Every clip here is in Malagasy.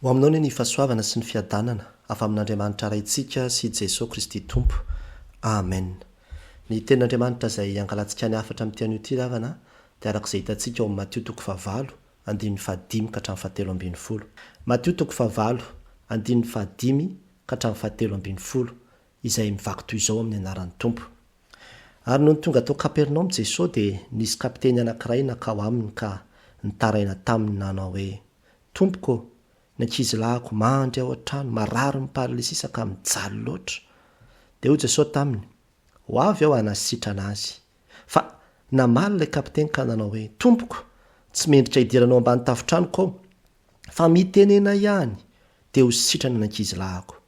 Ho aminao anie ny fahasoavana sy ny fiadanana avy amin'Andriamanitra Raintsika sy Jesoa Kristy Tompo. Amen. Ny Tenin'Andriamanitra izay angalantsika ny hafatra amin'ity anio ity ry havana dia araka izay hitantsika ao amin'ny Matio toko fahavalo andininy fahadimy ka hatramin'ny fahatelo ambin'ny folo. Matio toko fahavalo andininy fahadimy ka hatramin'ny fahatelo ambin'ny folo izay mivaky toy izao amin'ny anaran'ny Tompo. Ary nony tonga tao Kapernaomy Jesoa dia nisy kapiteny anankiray nankao aminy ka nitaraina taminy nanao hoe, Tompoko ô, ny ankizilahiko mandry ao an-trano, marary ny paralysisa ka mijaly loatra. Dia hoy Jesoa taminy, Ho avy aho hanasitrana azy. Fa namaly ilay kapiteny ka nanao hoe, Tompoko, tsy mendrika hidiranao ambany tafon-tranoko aho, fa mitenena ihany, dia ho sitrana ny ankizilahiko.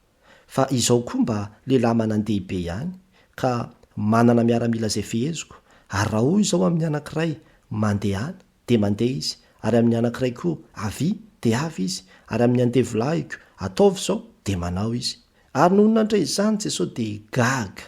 Fa izao koa mba lehilahy manan-dehibe ihany, ka manana miaramila izay feheziko, ary raha hoy izao amin'ny anankiray, Mandehana, dia mandeha izy, ary amin'ny anankiray koa, Avia, dia avy izy, ary amin'ny andevolahiko, Ataovy izao, dia manao izy. Ary nony nandre izany Jesosy dia gaga,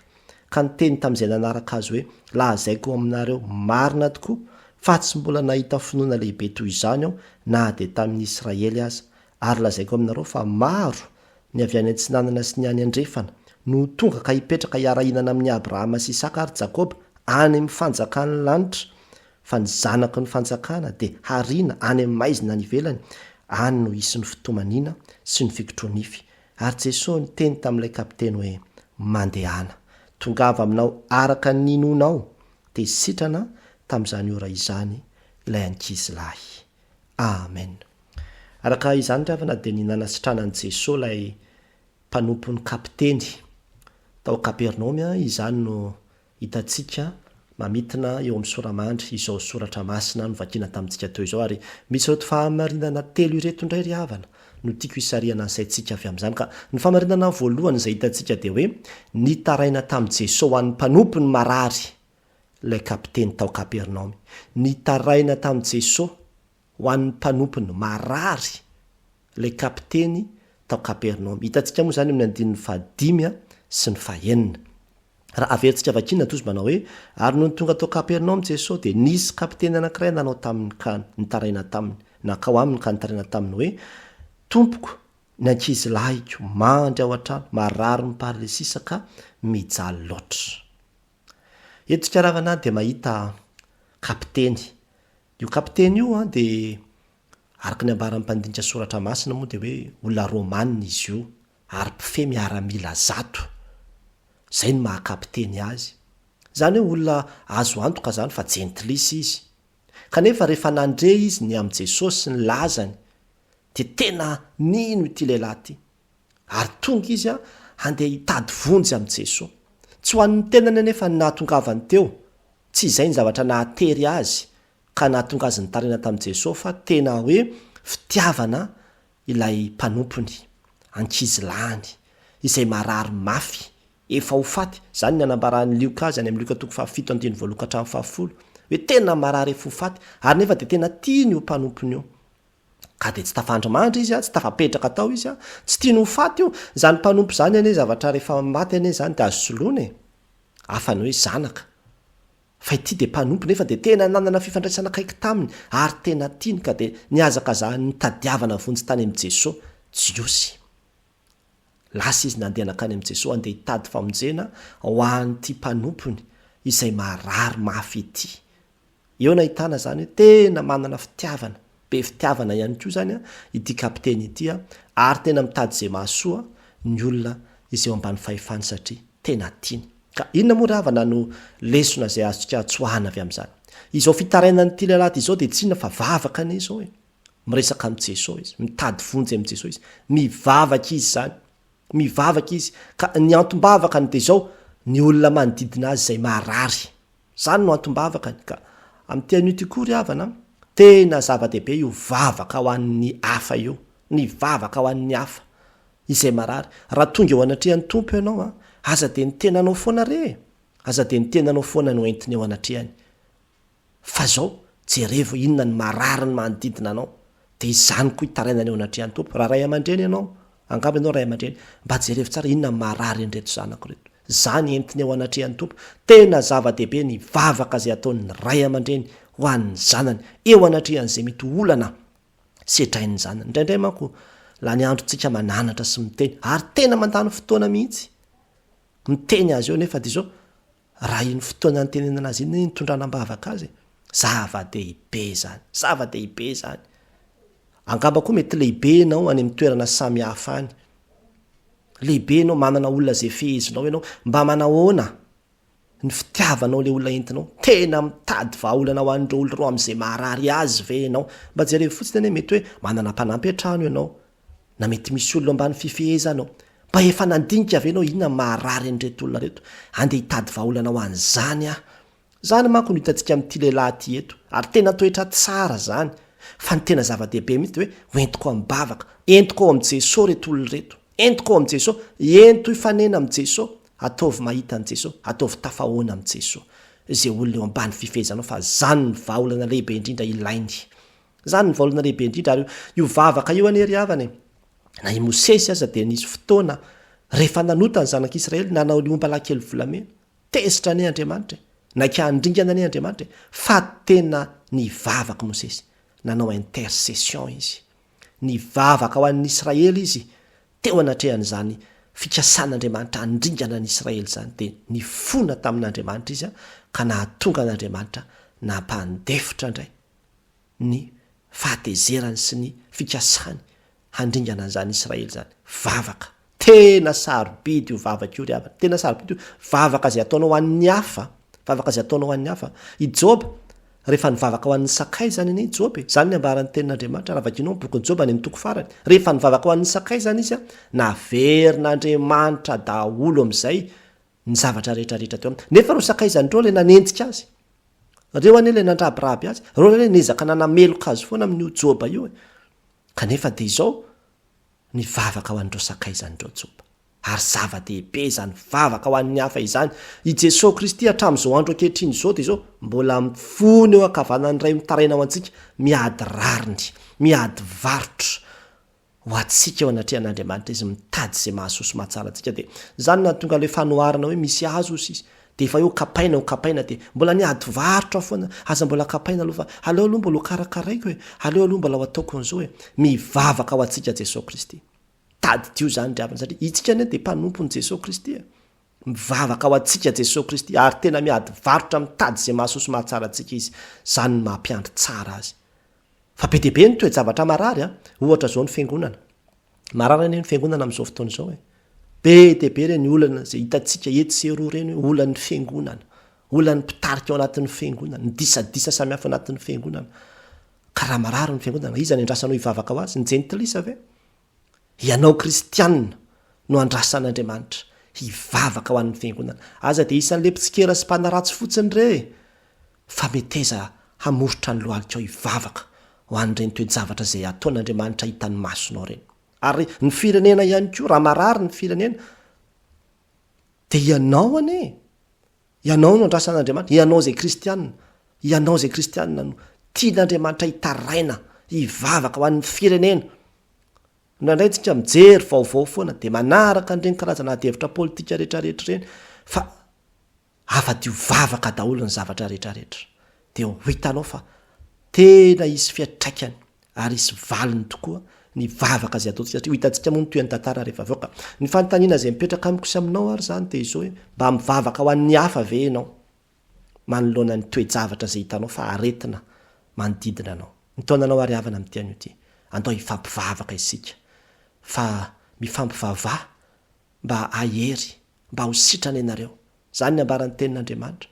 ka niteny tamin'izay nanaraka Azy hoe, Lazaiko aminareo marina tokoa, fa tsy mbola nahita finoana lehibe toy izany Aho na dia tamin'ny Israely aza, Ary lazaiko aminareo fa maro ny avy any atsinanana sy ny any andrefana no ho tonga ka hipetraka hiara-hihinana amin'i Abrahama sy Isaka ary Jakoba any amin'ny fanjakan'ny lanitra, fa ny zanaky ny fanjakana dia hariana any amin'ny maizina any ivelany, any no hisy ny fitomaniana sy ny fikitroa-nify. Ary Jesoa niteny tamin'ilay kapiteny hoe, Mandehana, tongava aminao araka ny ninoanao, dia sitrana tamin'izany ora izany ilay ankizilahy. Amen. Araka izany ry havana dia ny nanasitranan'i Jesoa ilay mpanompon'ny kapiteny tao Kapernaomy izany no hitantsika mamintina eo amin'ny sora-mandry izao soratra masina novakiana tamintsika teo izao ary misy ireto fahamarinana telo ireto indray ry havana no tiako hisarihana ny saintsika avy amin'izany ka ny fahamarinana voalohany izay hitantsika dia hoe nitaraina tamin'i Jesoa ho an'ny mpanompony marary ilay kapiteny tao Kapernaomy. Nitaraina tamin'i Jesoa ho an'ny mpanompony marary ilay kapiteny tao Kapernaomy. Hitantsika moa izany eo amin'ny andininy fahadimy sy ny fahenina. Raha averintsika vakiana toa izy manao hoe, Ary nony tonga tao Kapernaomy Jesoa, dia nisy kapiteny anankiray nanao taminy ka nitaraina taminy, nankao aminy ka nitaraina taminy hoe, Tompoko, ny ankizilahiko mandry ao an-trano, marary miparalysisa ka mijaly loatra. Eto Ikaravana dia mahita kapiteny. Io kapiteny io dia araka ny ambaran'ny mpandinika soratra masina moa dia hoe olona romana izy io ary mpifehy miaramila zato. Izay no maha kapiteny azy. Izany hoe olona azo antoka izany fa jentilisa izy. Kanefa rehefa nandre izy ny amin'i Jesosy sy ny lazany dia tena nino ity lehilahy ity. Ary tonga izy handeha hitady vonjy amin'i Jesoa. Tsy ho an'ny tenany anefa ny nahatongavany teo, tsy izay ny zavatra nahatery azy ka nahatonga azy nitaraina tamin'i Jesoa fa tena hoe fitiavana ilay mpanompony, ankizilahiny, izay marary mafy, efa ho faty, izany ny anambaran'i Lioka azy any amin'ny Lioka toko fahafito andininy voalohany ka hatramin'ny fahafolo, hoe tena marary efa ho faty, ary nefa dia tena tiany io mpanompony io. Ka dia tsy tafandry mandry izy, tsy tafapetraka tao izy, tsy tiany ho faty io. Izany mpanompo izany anie zavatra rehefa maty anie izany dia azo soloina e. Hafa ny hoe zanaka. Fa ity dia mpanompo nefa dia tena nanana fifandraisana akaiky taminy ary tena tiany ka dia nihazakazahany nitadiavana vonjy tany amin'i Jesoa, Jiosy. Lasa izy nandeha nankany amin'i Jesoa handeha hitady famonjena ho an'ity mpanompony izay marary mafy ity. Eo no ahitana izany hoe tena manana fitiavana, be fitiavana ihany koa izany ity kapiteny ity ary tena mitady izay mahasoa ny olona izay eo ambany fahefany satria tena tiany. Ka inona moa ry havana no lesona izay azontsika tsoahana avy amin'izany? Izao fitarainan'ity lehilahy ity izao dia tsy inona fa vavaka anie izao e! Miresaka amin'i Jesoa izy, mitady vonjy amin'i Jesoa izy, mivavaka izy izany, mivavaka izy ka ny antom-bavakany dia izao, ny olona manodidina azy izay marary. Izany no antom-bavakany ka amin'ity anio ity koa ry havana an, tena zava-dehibe io vavaka ho an'ny hafa io, ny vavaka ho an'ny hafa izay marary. Raha tonga eo anatrehan'ny Tompo ianao an, aza dia ny tenanao foana re e, aza dia ny tenanao foana no entina eo anatrehany. Fa zao, jerevo inona ny marary ny manodidina anao, dia izany koa itarainana eo anatrehan'ny Tompo. Raha ray aman-dreny ianao, angamba ianao ray aman-dreny, mba jerevo tsara inona ny marary an'ireto zanako ireto. Izany entina eo anatrehan'ny Tompo. Tena zava-dehibe ny vavaka izay ataon'ny ray aman-dreny ho an'ny zanany, eo anatrehan'izay mety ho olana sedrain'ny zanany. Indraindray manko, Lany andro tsika mananatra sy miteny ary tena mandany fotoana mihitsy miteny azy eo nefa dia izao raha iny fotoana nitenenana azy iny anie nitondrana am-bavaka azy e! Zava-dehibe izany, zava-dehibe izany. Angamba koa mety lehibe ianao any amin'ny toerana samy hafa any. Lehibe ianao, manana olona izay fehezinao ianao, mba manahoana ny fitiavanao ilay olona entinao? Tena mitady vahaolana ho an'ireo olona ireo amin'izay maharary azy ve ianao? Mba jerevo fotsiny anie, mety hoe manana mpanampy an-trano ianao, na mety misy olona ambany fifehezanao. Mba efa nandinika ve ianao inona no maharary an'ireto olona ireto? Andeha hitady vahaolana ho an'izany aho. Izany manko no hitantsika amin'ity lehilahy ity eto, ary tena toetra tsara izany, fa ny tena zava-dehibe mihitsy dia hoe hoentiko amim-bavaka, entiko ao amin'i Jesoa ireto olona ireto, entiko ao amin'i Jesoa, ento hifanena amin'i Jesoa, ataovy mahita an'i Jesoa, ataovy tafahoana amin'i Jesoa izay olona eo ambany fifehezanao fa izany no vahaolana lehibe indrindra ilainy. Izany no vahaolana lehibe indrindra ary io vavaka io anie ry havana e, na i Mosesy aza dia nisy fotoana rehefa nanota ny zanak'Israely nanao ny ombalahy kely volamena, Tezitra anie Andriamanitra e! Naika handringana anie Andriamanitra e! Fa tena nivavaka Mosesy. Nanao intercession izy. Nivavaka ho an'ny Israely izy teo anatrehan'izany fikasan'Andriamanitra handringana ny Israely izany. Dia nifona tamin'Andriamanitra izy ka nahatonga an'Andriamanitra nampandefitra indray ny fahatezerany sy ny fikasany handringana an'izany Israely izany. Vavaka. Tena sarobidy io vavaka io ry havana. Tena sarobidy io vavaka izay ataonao ho an'ny hafa. Vavaka izay ataonao ho an'ny hafa. I Joba, rehefa nivavaka ho an'ny sakaizany anie i Joba e. Izany ny ambaran'ny tenin'Andriamanitra raha vakianao ny bokin'i Joba any amin'ny toko farany. Rehefa nivavaka ho an'ny sakaizany izy, naverin'Andriamanitra daholo amin'izay ny zavatra rehetra rehetra teo aminy. Nefa ireo sakaizany ireo ilay nanenjika azy. Ireo anie ilay nandrabiraby azy. Ireo anie niezaka nanameloka azy foana amin'io Joba io e. Kanefa dia izao, nivavaka ho an'ireo sakaizany ireo Joba. Ary zava-dehibe izany vavaka ho an'ny hafa izany. I Jesoa Kristy hatramin'izao andro ankehitriny izao dia izao, mbola mifona eo ankavanan'ny Ray mitaraina ho antsika, miady rariny, miady varotra. ho antsika eo anatrehan'Andriamanitra izy mitady izay mahasoa sy mahatsara antsika dia izany no nahatonga ilay fanoharana hoe misy hazo hozy izy dia efa eo kapaina ho kapaina dia mbola niady varotra foana aza mbola kapaina aloha fa aleo aloha mbola ho karakaraiko e aleo aloha mbola ho ataoko an'izao e mivavaka ho antsika Jesoa Kristy tadidio izany ry havana satria itsika anie dia mpanompon'i Jesoa Kristy e mivavaka ho antsika Jesoa Kristy ary tena miady varotra mitady izay mahasoa sy mahatsara antsika izy izany no maha mpiandry tsara azy Fa be dia be ny toe-javatra marary an! Ohatra izao ny fiangonana. Marary anie ny fiangonana amin'izao fotoana izao e! Be dia be ireny olana izay hitantsika etsy sy eroa ireny hoe olan'ny fiangonana, olan'ny mpitarika ao anatin'ny fiangonana, ny disadisa samihafa ao anatin'ny fiangonana. Ka raha marary ny fiangonana, iza no andrasanao hivavaka ho azy? Ny jentilisa ve? Ianao kristianina no andrasan'Andriamanitra hivavaka ho an'ny fiangonana. Aza dia isan'ilay mpitsikera sy mpanaratsy fotsiny re e! Fa meteza hamoritra ny lohalikao hivavaka ho an'ireny toe-javatra izay ataon'Andriamanitra hitan'ny masonao ireny. Ary ny firenena ihany koa, raha marary ny firenena, dia ianao anie e! Ianao no andrasan'Andriamanitra, ianao izay kristiana, ianao izay kristiana no tian'Andriamanitra hitaraina, hivavaka ho an'ny firenena. Indraindray tsika mijery vaovao foana dia manaraka an'ireny karazana adihevitra politika rehetrarehetra ireny fa avadio vavaka daholo ny zavatra rehetrarehetra dia ho hitanao fa tena hisy fiantraikany ary hisy valiny tokoa ny vavaka izay ataontsika satria ho hitantsika moa ny tohin'ny tantara rehefa avy eo ka. Ny fanontaniana izay mipetraka amiko sy aminao ary izany dia izao hoe mba mivavaka ho an'ny hafa ve ianao manoloana ny toe-javatra izay hitanao fa aretina manodidina anao? Ny taonanao ary havana amin'ity anio ity, andao hifampivavaka isika fa mifampivavaha mba hahery, mba ho sitrana ianareo. Izany ny ambaran'ny tenin'Andriamanitra.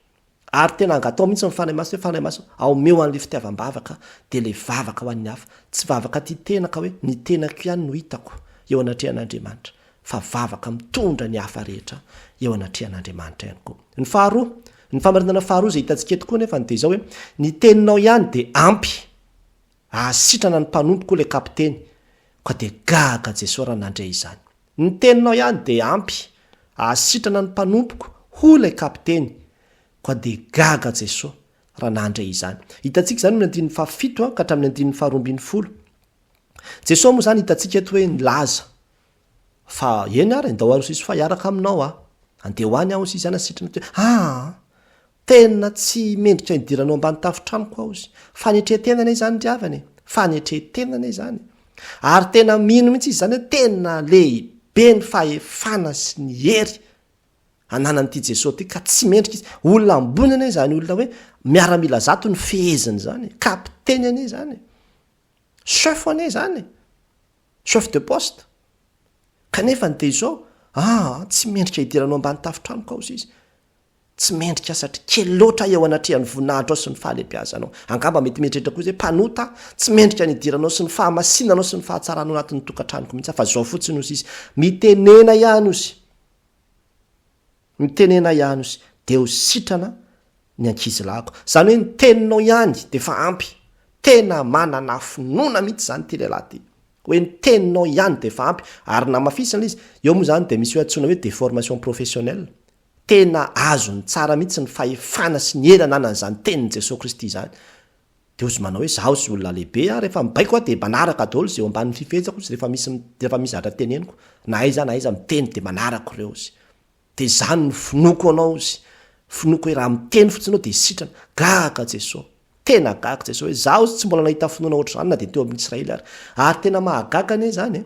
Ary tena angatao mihitsy ny Fanahy Masina hoe, Fanahy Masina, aomeo an'ilay fitiavam-bavaka, dia ilay vavaka ho an'ny hafa. Tsy vavaka tia tena ka hoe ny tenako ihany no hitako eo anatrehan'Andriamanitra, fa vavaka mitondra ny hafa rehetra eo anatrehan'Andriamanitra ihany koa. Ny faharoa, ny fahamarinana faharoa izay hitantsika eto koa anefa dia izao hoe, ny teninao ihany dia ampy hahasitrana ny mpanompoko ilay kapiteny. Koa dia gaga Jesoa raha nandre izany. Ny teninao ihany dia ampy hahasitrana ny mpanompoko, hoy ilay kapiteny. Koa dia gaga Jesoa raha nandre izany. Hitantsika izany amin'ny andininy fahafito ka hatramin'ny andininy faharoa ambinifolo. Jesoa moa izany hitantsika eto hoe nilaza fa eny ary, ndao aroso izy fa hiaraka aminao aho. Andeha ho any aho hozy izy hanasitrana teo. Aa! Tena tsy mendrika hidiranao ambany tafon-tranoko aho hozy. Fanetren-tena anie izany ry havana e! Fanetren-tena anie izany e! Ary tena mino mihitsy izy izany hoe tena lehibe ny fahefana sy ny hery ananan'ity Jesoa ity ka tsy mendrika izy. Olona ambony anie izany olona hoe miaramila zato no feheziny izany e. Kapiteny anie izany e. Chef anie izany e. Chef de poste. Kanefa ny dia izao, aa tsy mendrika hidiranao ambany tafon-tranoko aho hozy izy. Tsy mendrika aho satria kely loatra aho eo anatrehan'ny voninahitrao sy ny fahalehibeazanao. Angamba mety mieritreritra koa izy hoe mpanota aho, tsy mendrika ny hidiranao sy ny fahamasinanao sy ny fahatsaranao anatin'ny tokantranoko mihitsy aho fa izao fotsiny hozy izy, mitenena ihany hozy. Mitenena ihany hozy dia ho sitrana ny ankizilahiko. Izany hoe ny teninao ihany dia efa ampy. Tena manana finoana mihitsy izany ity lehilahy ity. Hoe ny teninao ihany dia efa ampy. Ary namafisina ilay izy. Eo moa izany dia misy hoe antsoina hoe déformation professionnelle. Tena azony tsara mihitsy ny fahefana sy ny hery ananan'izany tenin'i Jesoa Kristy izany. Dia hozy manao hoe izaho tsy olona lehibe aho, rehefa mibaiko aho dia manaraka daholo izay eo ambanin'ny fifehezako izy rehefa misy rehefa misy zavatra teneniko. Na aiza na aiza miteny dia manaraka ireo izy. Dia izany no finoako anao izy. Finoako hoe raha miteny fotsiny ianao dia sitrana. Gaga Jesoa. Tena gaga Jesoa hoe izaho izy tsy mbola nahita finoana ohatr'izany na dia teo amin'ny Israely ary. Ary tena mahagaga anie izany e.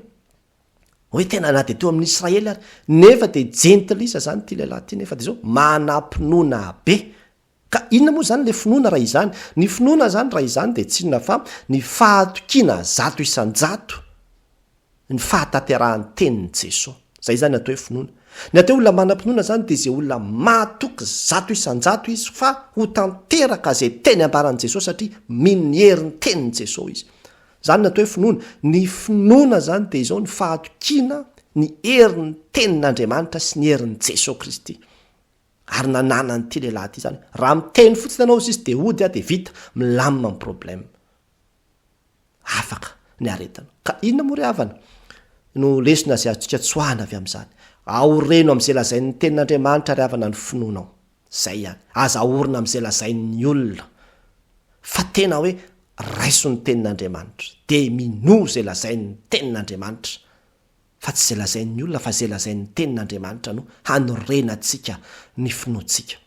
Hoe tena na dia teo amin'ny Israely ary. Nefa dia jentilisa izany ity lehilahy ity nefa dia izao manam-pinoana be. Ka inona moa izany ilay finoana raha izany? Ny finoana izany raha izany dia tsy inona fa ny fahatokiana 100% ny fahatanterahan'ny tenin'i Jesoa. Izay izany ny atao hoe finoana. Ny atao hoe olona manam-pinoana izany dia izay olona matoky 100% izy fa ho tanteraka izay teny ambaran'i Jesoa satria mino ny herin'ny tenin'i Jesoa izy. Izany ny atao hoe finoana. Ny finoana izany dia izao ny fahatokiana ny herin'ny tenin'Andriamanitra sy ny herin'i Jesoa Kristy. Ary nananan'ity lehilahy ity izany. Raha miteny fotsiny ianao hozy izy dia hody aho dia vita, milamina ny problème. Afaka ny aretina. Ka inona moa ry havana no lesona izay azontsika tsoahana avy amin'izany? Aoreno amin'izay lazain'ny tenin'Andriamanitra ry havana ny finoanao. Izay ihany. Aza aorina amin'izay lazain'ny olona. Fa tena hoe raiso ny tenin'Andriamanitra. Dia minoa izay lazain'ny tenin'Andriamanitra. Fa tsy izay lazain'ny olona fa izay lazain'ny Tenin'Andriamanitra no hanorenantsika ny finoantsika.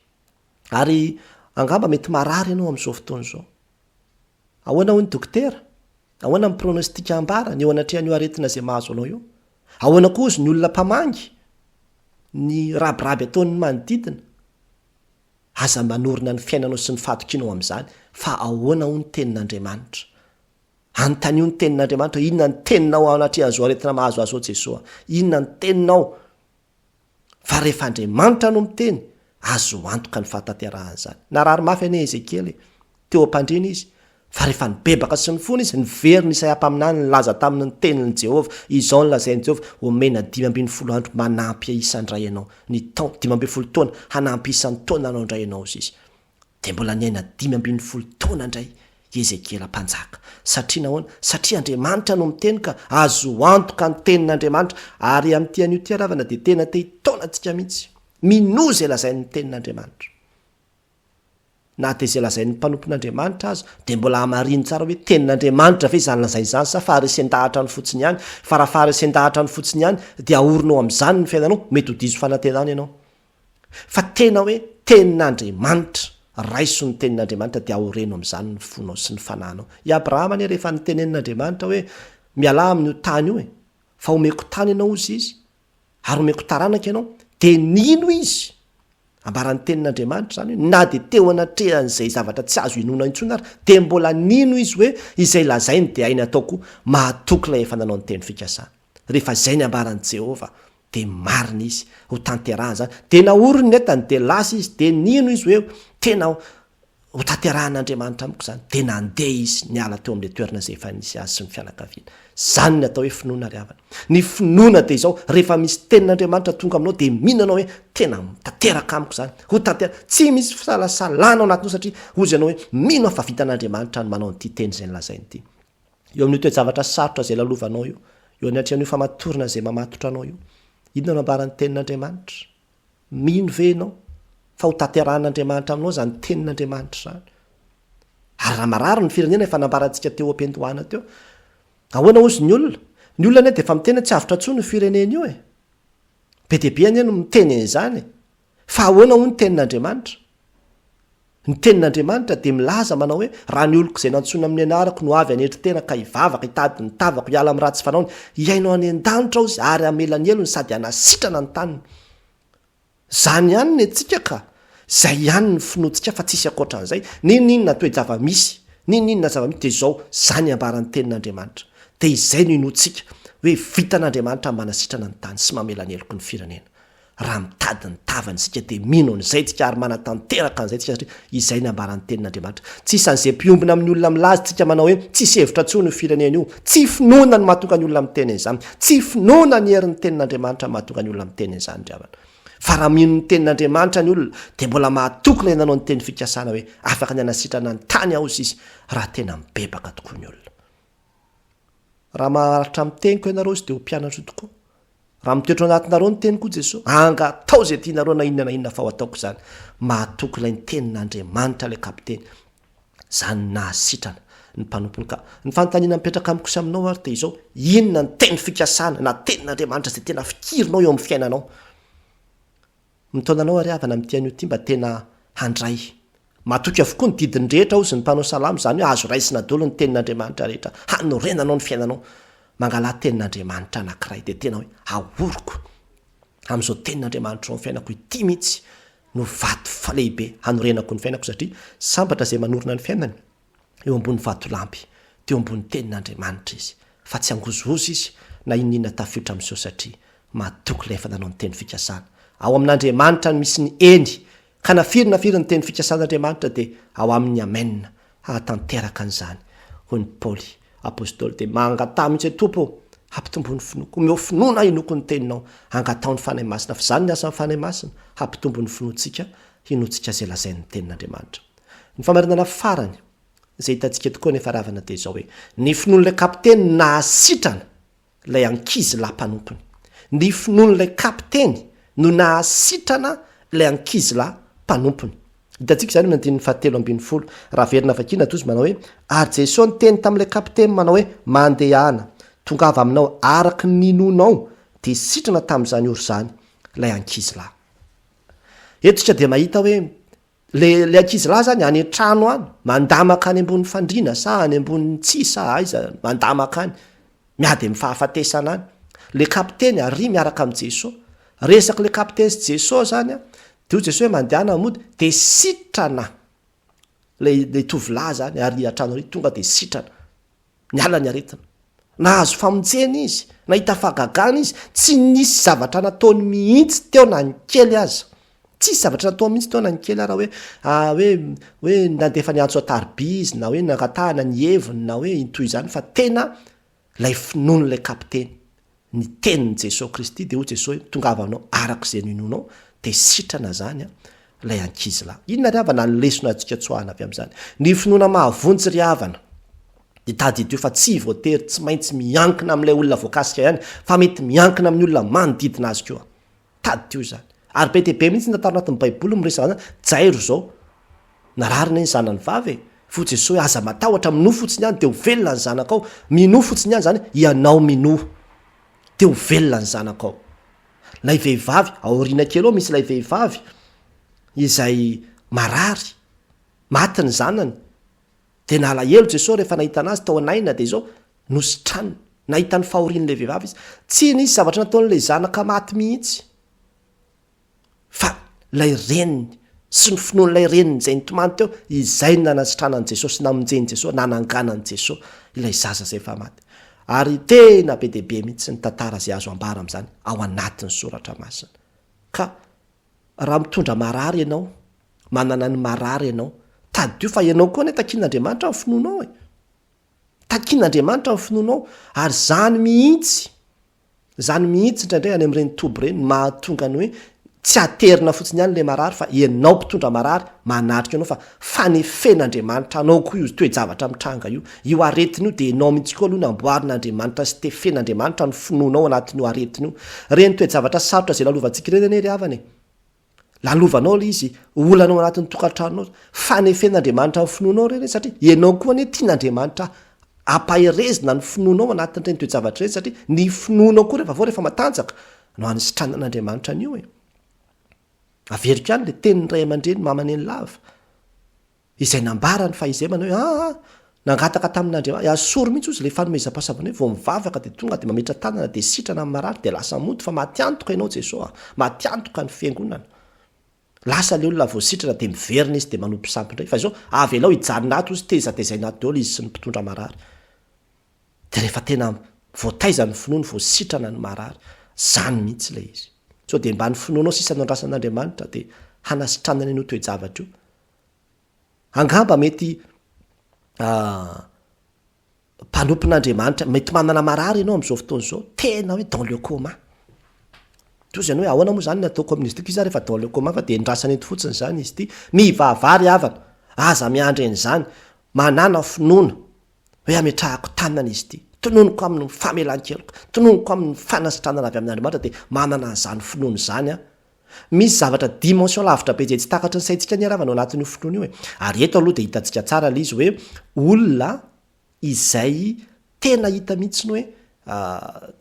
Ary angamba mety marary ianao amin'izao fotoana izao. Ahoana hoy ny dokotera? Ahoana ny pronostic ambarany eo anatrehan'io aretina izay mahazo anao io? Ahoana koa hozy ny olona mpamangy? Ny rabiraby ataon'ny manodidina? Aza manorina ny fiainanao sy ny fahatokianao amin'izany fa ahoana hoy ny Tenin'Andriamanitra? Anontanio ny tenin'Andriamanitra hoe inona ny teninao ao anatrehan'izao aretina mahazo ahy izao Jesoa a! Inona ny teninao? Fa rehefa Andriamanitra no miteny, azo antoka ny fahatanterahan'izany. Narary mafy anie Ezekiela e! Teo am-pandriana izy, fa rehefa nibebaka sy nifona izy, niverina Isaia mpaminany nilaza taminy ny tenin'i Jehovah, Izao no lazain'i Jehovah, Homena 15 andro manampy isa indray ianao, ny taon, 15 taona, hanampy isa ny taonanao indray ianao, hozy izy. Dia mbola niaina 15 taona indray i Ezekiela mpanjaka. Satria nahoana? Satria Andriamanitra no miteny ka azo antoka ny tenin'Andriamanitra. Ary amin'ity anio ity aravana dia tena te hitaona antsika mihitsy. Minoa izay lazain'ny tenin'Andriamanitra. Na dia izay lazain'ny mpanompon'Andriamanitra aza dia mbola hamarino tsara hoe tenin'Andriamanitra ve izany lazainy izany sa faharesen-dahatra ny fotsiny ihany. Fa raha faharesen-dahatra ny fotsiny ihany dia aorinao amin'izany ny fiainanao, mety ho diso fanantenana ianao. Fa tena hoe tenin'Andriamanitra, raiso ny tenin'Andriamanitra dia aoreno amin'izany ny fonao sy ny fanahinao. I Abrahama anie rehefa nitenenin'Andriamanitra hoe mialà amin'io tany io e, fa omeko tany ianao hozy izy, ary omeko taranaka ianao, dia nino izy. Ambaran'ny tenin'Andriamanitra izany hoe na dia teo anatrehan'izay zavatra tsy azo inoana intsony ary dia mbola nino izy hoe izay lazainy dia hainy atao koa, mahatoky ilay efa nanao ny teny fikasana. Rehefa izay ny ambaran'i Jehovah, dia marina izy, ho tanterahana izany. Dia nahoriny ny entany, dia lasa izy, dia nino izy hoe tena ho tanterahan'Andriamanitra amiko izany. Dia nandeha izy niala teo amin'ilay toerana izay efa nisy azy sy ny fianakaviany. Izany ny atao hoe finoana ry havana. Ny finoana dia izao, rehefa misy tenin'Andriamanitra tonga aminao dia mino ianao hoe tena tanteraka amiko izany, ho tanteraka. Tsy misy fisalasalana ao anatinao satria hozy ianao hoe mino aho fa vitan'Andriamanitra ny manao an'ity teny izay nolazainy ity. Eo amin'io toe-javatra sarotra izay lalovanao io, eo anatrehan'io famatorana izay mamatotra anao io, inona no ambaran'ny Tenin'Andriamanitra? Mino ve ianao fa ho tanterahan'Andriamanitra aminao izany Tenin'Andriamanitra izany? Ary raha marary ny firenena efa nambarantsika teo am-piandohana teo, ahoana hozy ny olona? Ny olona anie dia efa miteny hoe tsy avotra intsony io firenena io e! Be dia be anie no miteny an'izany e! Fa ahoana hoy ny Tenin'Andriamanitra? Ny Tenin'Andriamanitra dia milaza manao hoe, Raha ny oloko izay nantsoina amin'ny anarako no avy hanetry tena ka hivavaka, hitady ny tavako, hiala amin'ny ratsy fanaony, hihaino any an-danitra Aho izy ary hamela ny helony sady hanasitrana ny taniny. Izany ihany ny antsika ka! Izay ihany ny finoantsika fa tsisy ankoatran'izay. N'inon'inona toe-java-misy, n'inon'inona zava-misy dia izao, izany ambaran'ny Tenin'Andriamanitra. Dia izay no inoantsika, hoe vitan'Andriamanitra ny manasitrana ny tany sy mamela ny heloky ny firenena. Raha mitady ny tavany isika dia mino an'izay tsika ary manatanteraka an'izay tsika satria izay ny ambaran'ny tenin'Andriamanitra. Tsy isan'izay mpiombona amin'ny olona milaza tsika manao hoe tsisy hevitra intsony io firenena io. Tsy finoana no mahatonga ny olona miteny an'izany. Tsy finoana ny herin'ny tenin'Andriamanitra no mahatonga ny olona miteny an'izany ry havana. Fa raha mino ny tenin'Andriamanitra ny olona dia mbola mahatoky ilay nanao ny teny fikasana hoe afaka ny hanasitrana ny tany aho izy raha tena mibebaka tokoa ny olona. Raha maharitra amin'ny teniko ianareo izy dia ho mpianatro tokoa. Raha mitoetra ao anatinareo ny teniko hoy Jesoa, angatao izay tianareo na inona na inona fa ho ataoko izany. Mahatoky ilay ny tenin'Andriamanitra ilay kapiteny. Izany no nahasitrana ny mpanompony ka. Ny fanontaniana mipetraka amiko sy aminao ary dia izao, inona ny teny fikasana na tenin'Andriamanitra izay tena fikirinao eo amin'ny fiainanao? Mitaona anao àry havana amin'ity anio ity mba tena handray. Matoky avokoa ny didiny rehetra hozy ny mpanao salamo, izany hoe azo raisina daholo ny tenin'Andriamanitra rehetra hanorenanao ny fiainanao. Mangalà tenin'Andriamanitra anankiray dia tena hoe ahoriko amin'izao tenin'Andriamanitra izao ny fiainako, ity mihitsy no vato lehibe hanorenako ny fiainako satria sambatra izay manorina ny fiainany. eo ambony vatolampy, teo ambony tenin'Andriamanitra izy, fa tsy hangozohozo izy na inon'inona tafiotra miseho satria matoky ilay efa nanao ny teny fikasana. Ao amin'Andriamanitra no misy ny eny, ka na firy na firy ny teny fikasan'Andriamanitra dia ao aminy ny amen hahatanteraka an'izany, hoy ny Paoly apostoly. Dia mangataha mihitsy hoe, Tompo ô, hampitombo ny finoako, omeo finoana aho hinoako ny teninao, angataho ny Fanahy Masina, fa izany ny asan'ny Fanahy Masina, hampitombo ny finoantsika, hinoantsika izay lazain'ny tenin'Andriamanitra. Ny famarinana farany izay hitantsika eto koa anefa ravana dia izao hoe, ny finoan'ilay kapiteny no nahasitrana ilay ankizilahy mpanompony. Ny finoan'ilay kapiteny no nahasitrana ilay ankizilahy mpanompony. Hitantsika izany amin'ny andininy fahatelo ambinifolo. Raha averina vakiana toa izy manao hoe, Ary Jesoa niteny tamin'ilay kapiteny manao hoe, Mandehana, tongava aminao araka ny ninoanao, dia sitrana tamin'izany ora izany ilay ankizilahy. Eto isika dia mahita hoe Le le ankizy lahy zany any an-trano any, mandamaka any ambony fandriana sa any ambony tsihy sa aiza, mandamaka any, miady amin'ny fahafatesana any. Le kapiteny ary miaraka amin'i Jesoa. Resak'le kapiteny sy Jesoa zany an, de hoy Jesoa hoe mandehana mody, de sitrana le le tovolahy zany ary an-trano ary, tonga de sitrana. Niala ny aretina. Nahazo famonjena izy, nahita fahagagana izy, tsy nisy zavatra nataony mihitsy teo na ny kely aza. Tsisy zavatra nataony mihitsy teo na ny kely ara hoe hoe hoe nandefa ny antso an-tariby izy na hoe nangatahana ny heviny na hoe toy izany fa tena ilay finoan'ilay kapiteny. Ny tenin'i Jesoa Kristy dia hoy Jesoa hoe tongava anao araka izay ninoanao dia sitrana izany ilay ankizilahy. Inona ry havana ny lesona azontsika tsoahana avy amin'izany? Ny finoana mahavonjy ry havana dia tadidio fa tsy voatery tsy maintsy miankina amin'ilay olona voakasika ihany fa mety miankina amin'ny olona manodidina azy koa. Tadidio izany. Ary be dia be mihitsy ny tantara anatin'ny Baiboly miresaka an'izany. Jairo izao, narary anie ny zanany vavy e. Fa hoy Jesoa hoe aza matahotra, minoa fotsiny ihany dia ho velona ny zanakao. Minoa fotsiny ihany izany hoe ianao minoa dia ho velona ny zanakao. Ilay vehivavy, aoriana kely ao misy ilay vehivavy izay marary, maty ny zanany. Dia nalahelo Jesoa rehefa nahita anazy tao an'aina dia izao, nositraniny. Nahita ny fahorian'ilay vehivavy izy. Tsy nisy zavatra nataon'ilay zanaka maty mihitsy. Fa ilay reniny sy ny finoan'ilay reniny izay nitomany teo, izay no nanasitranan'i Jesoa sy namonjen'i Jesoa, nananganan'i Jesoa ilay zaza izay efa maty. Ary tena be dia be mihitsy ny tantara izay azo ambara amin'izany ao anatin'ny soratra masina. Ka Raha mitondra marary ianao, manana ny marary ianao, tadidio fa ianao koa anie takian'Andriamanitra ny finoanao e! Takian'Andriamanitra ny finoanao, ary izany mihitsy, izany mihitsy indraindray any amin'ireny toby ireny no mahatonga ny hoe tsy aterina fotsiny ihany ilay marary fa ianao mpitondra marary manatrika anao fa fanefen'Andriamanitra anao koa io toe-javatra mitranga io. Io aretina io dia ianao mihitsy koa aloha namboarin'Andriamanitra sy tefen'Andriamanitra ny finoanao anatin'io aretina io. Ireny toe-javatra sarotra izay lalovantsika ireny anie ry havana e! Lalovanao ilay izy, olana ao anatin'ny tokantranonao, fanefen'Andriamanitra ny finoanao ireny satria ianao koa anie tian'Andriamanitra ampaherezina ny finoanao anatin'ireny toe-javatra ireny satria ny finoanao koa rehefa avy eo rehefa matanjaka no hanisitranan'Andriamanitra an'io e! Averiko ihany ilay tenin'ny ray aman-dreny mama neny lava. Izay nambarany fa izay manao hoe aa, nangataka tamin'Andriamanitra, asory mihitsy ozy ilay fanomezam-pahasoavana hoe vao mivavaka dia tonga dia mametra-tanana dia sitrana ny marary dia lasa mody fa maty antoka ianao Jesoa a, maty antoka ny fiangonana. Lasa ilay olona vao sitrana dia miverina izy dia manompo sampy indray. Fa izao, avelao hijanona ato ozy, tezatezaina ato daholo izy sy ny mpitondra marary. Dia rehefa tena voataiza ny finoany vao sitrana ny marary. Zany mihitsy ilay izy. Sao dia mba ny finoanao sisa no andrasan'Andriamanitra dia hanasitranany an'io toe-javatra io. Angamba mety mpanompon'Andriamanitra, mety manana marary ianao amin'izao fotoana izao, tena hoe dans le coma. Toy izany hoe ahoana moa izany ny ataoko amin'izy ity, koa izy ary efa dans le coma fa dia endrasana eto fotsiny izany izy ity. Mivavaha ry havana, aza miandry an'izany, manàna finoana. Hoe ametrahako tanana izy ity, tononiko aminy ny famelan-keloka, tononiko aminy ny fanasitranana avy amin'Andriamanitra dia manana an'izany finoana izany aho. Misy zavatra dimension lavitra be izay tsy takatry ny saintsika anie ravana ao anatin'io finoana io e. Ary eto aloha dia hitantsika tsara ilay izy hoe olona izay tena hita mihitsy ny hoe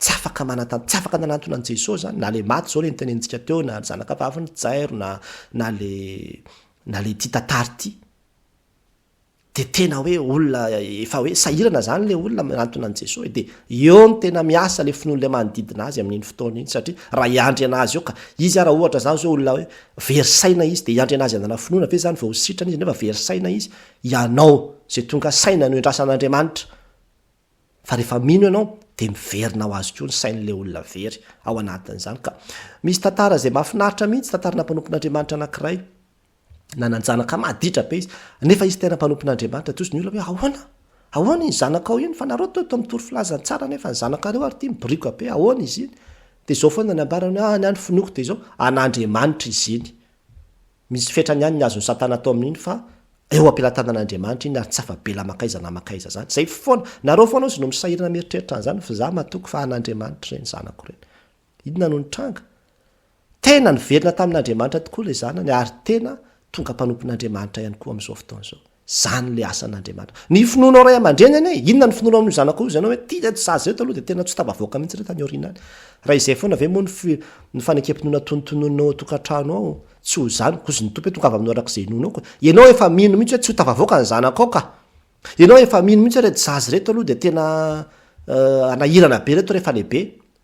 tsy afaka manatan-, tsy afaka nanantona an'i Jesoa izany, na ilay maty izao ilay notenenintsika teo, na ny zanaka vavin'i Jairo, na na ilay na ilay ity tantara ity. Dia tena hoe olona efa hoe sahirana zany le olona manantona an'i Jesoa e, dia eo no tena miasa le finoan'ilay manodidina azy amin'iny fotoana iny satria raha hiandry an'azy eo ka, izy ara ohatra zany zao olona hoe very saina izy dia hiandry an'azy hanana finoana ve zany vao ho sitrana izy nefa very saina izy, ianao zay tonga saina no endrasan'Andriamanitra fa rehefa mino ianao dia miverina ho azy koa ny sain'ilay olona very ao anatin'izany ka. Misy tantara izay mahafinaritra mihitsy, tantarana mpanompon'Andriamanitra anankiray. Nanan-janaka maditra be izy, nefa izy tena mpanompon'Andriamanitra. Toy ny olona hoe, Ahoana? Ahoana iny zanakao iny? Fa nareo toa mitory filazantsara nefa ny zanakareo ary ity mibirioka be, ahoana izy iny? Dia izao foana ny ambarany hoe, Ah, ny ahy ny finoako dia izao, an'Andriamanitra izy iny. Misy fetrany ihany ny azon'i Satana atao amin'iny fa eo am-pelatanan'Andriamanitra iny ary tsy afa-bela mankaiza na mankaiza izany. Izay foana. Nareo foana ozy no misahirana mieritreritra an'izany fa izaho matoky fa an'Andriamanitra ireny zanako ireny. Inona no nitranga? Tena niverina tamin'Andriamanitra tokoa ilay zanany ary tena tonga mpanompon'Andriamanitra ihany koa amin'izao fotoana izao. Izany ilay asan'Andriamanitra. Ny finoanao ray aman-dreny anie, inona ny finoanao amin'io zanakao io? Izany hoe ity ireto zaza ireto aloha dia tena tsy ho tafavoaka mihitsy ireto any aoriana any. Raha izay foana ve moa ny fi, ny fanekem-pinoana tonotononinao ao an-tokantrano ao? Tsy ho izany. Kozy ny Tompo hoe tongava aminao araka izay inoanao ka. Ianao efa mino mihitsy hoe tsy ho tafavoaka ny zanakao ka. Ianao efa mino mihitsy hoe ireto zaza ireto aloha dia tena hanahirana be ireto rehefa lehibe.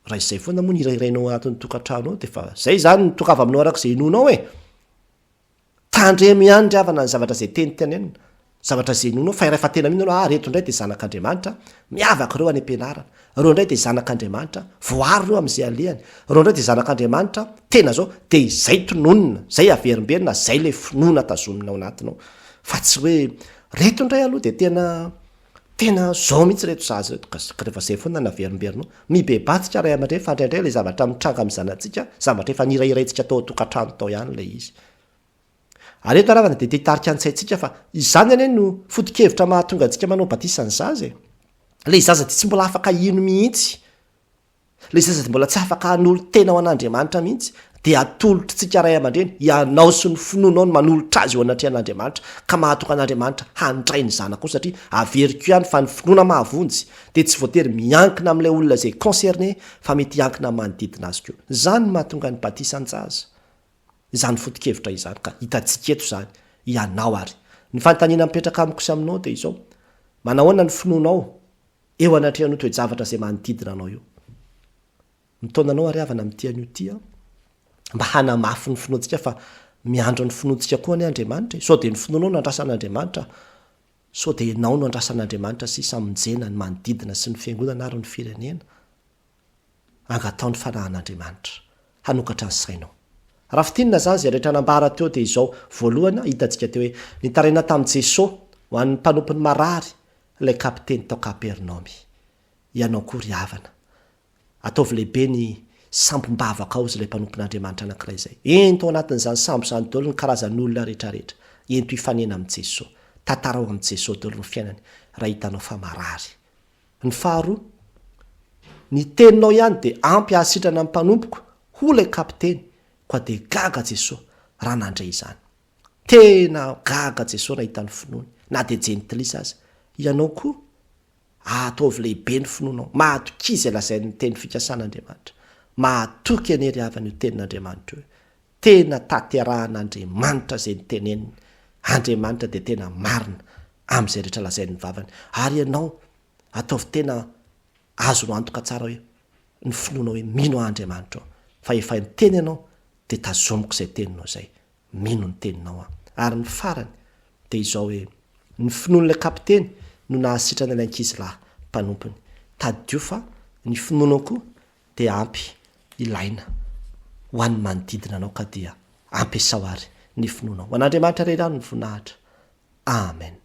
Raha izay foana moa ny hirahirainao ao anatin'ny tokantrano ao dia efa izay izany no tongava aminao araka izay inoanao e! Tandremo ihany ry havana ny zavatra izay tenitenenina, zavatra izay inoanao fa rehefa tena mino ianao, ah ireto indray dia zanak'Andriamanitra, miavaka ireo any am-pianarana, ireo indray dia zanak'Andriamanitra, voaro ireo amin'izay alehany, ireo indray dia zanak'Andriamanitra, tena izao, dia izay tononina, izay averimberina, izay ilay finoana tazomina ao anatinao, fa tsy hoe ireto indray aloha dia tena Tena zao mihitsy reto zaza reto ka ka rehefa zay foana no averimberinao. Mibebatsika ray aman-dreny fa indraindray ilay zavatra mitranga amin'ny zanatsika zavatra efa nirahiraintsika tao an-tokantrano tao ihany ilay izy. Ary eto aravana dia te hitarika ny saintsika fa izany anie no foto-kevitra mahatonga antsika manao batisa ny zaza e. Ilay zaza dia tsy mbola afaka hino mihitsy. Ilay zaza dia mbola tsy afaka hanolo-tena ho an'Andriamanitra mihitsy, dia atolotritsika ray aman-dreny, ianao sy ny finoanao no manolotra azy eo anatrehan'Andriamanitra, ka mahatonga an'Andriamanitra handray ny zanakao, satria averiko ihany fa ny finoana mahavonjy dia tsy voatery miankina amin'ilay olona izay concerné fa mety hiankina amin'ny manodidina azy koa. Izany no mahatonga ny batisan-jaza. Izany foto-kevitra izany ka hitantsika eto izany, ianao ary. Ny fanontaniana mipetraka amiko sy aminao dia izao, manahoana ny finoanao Eo anatrehan'io toe-javatra izay manodidina anao io. Mitaona anao ary havana amin'ity anio ity aho, mba hanamafy ny finoantsika fa miandry ny finoantsika koa anie Andriamanitra e. Sao dia ny finoanao no andrasan'Andriamanitra, sao dia ianao no andrasan'Andriamanitra sisa hamonjena ny manodidina sy ny fiangonana ary ny firenena. Angataho ny fanahin'Andriamanitra hanokatra ny sainao. Raha fintinina izany izay rehetra nambara teo dia izao, voalohany, hitantsika teo hoe nitaraina tamin'i Jesoa ho an'ny mpanompony marary ilay kapiteny tao Kapernaomy. Ianao koa ry havana. Ataovy lehibe ny sambom-bavaka ao izy ilay mpanompon'Andriamanitra anankiray izay. Ento ao anatin'izany sambo izany daholo ny karazan'olona rehetrarehetra. Ento hifanena amin'i Jesoa. Tantarao amin'i Jesoa daholo ny fiainany raha hitanao fa marary. Ny faharoa, ny teninao ihany dia ampy hahasitrana ny mpanompoko, hoy ilay kapiteny, koa dia gaga Jesoa raha nandre izany. Tena gaga Jesoa nahita ny finoany, na dia jentilisa aza. Ianao koa, ataovy lehibe ny finoanao. Mahatokia izay lazain'ny teny fikasan'Andriamanitra. Mahatoky anie ry havana io tenin'Andriamanitra io. Tena tanterahan'Andriamanitra izay noteneniny. Andriamanitra dia tena marina amin'izay rehetra lazain'ny vavany. Ary ianao, ataovy tena azonao antoka tsara hoe ny finoanao hoe mino aho Andriamanitra ô, fa efa niteny ianao dia tazomiko izay teninao izay. Mino ny teninao aho. Ary ny farany dia izao hoe, ny finoan'ilay kapiteny no nahasitrana ilay ankizilahy mpanompony. Tadidio fa ny finoanao koa dia ampy ilaina ho an'ny manodidina anao ka dia ampiasao ary ny finoanao. Ho an'Andriamanitra irery ihany ny voninahitra. Amen.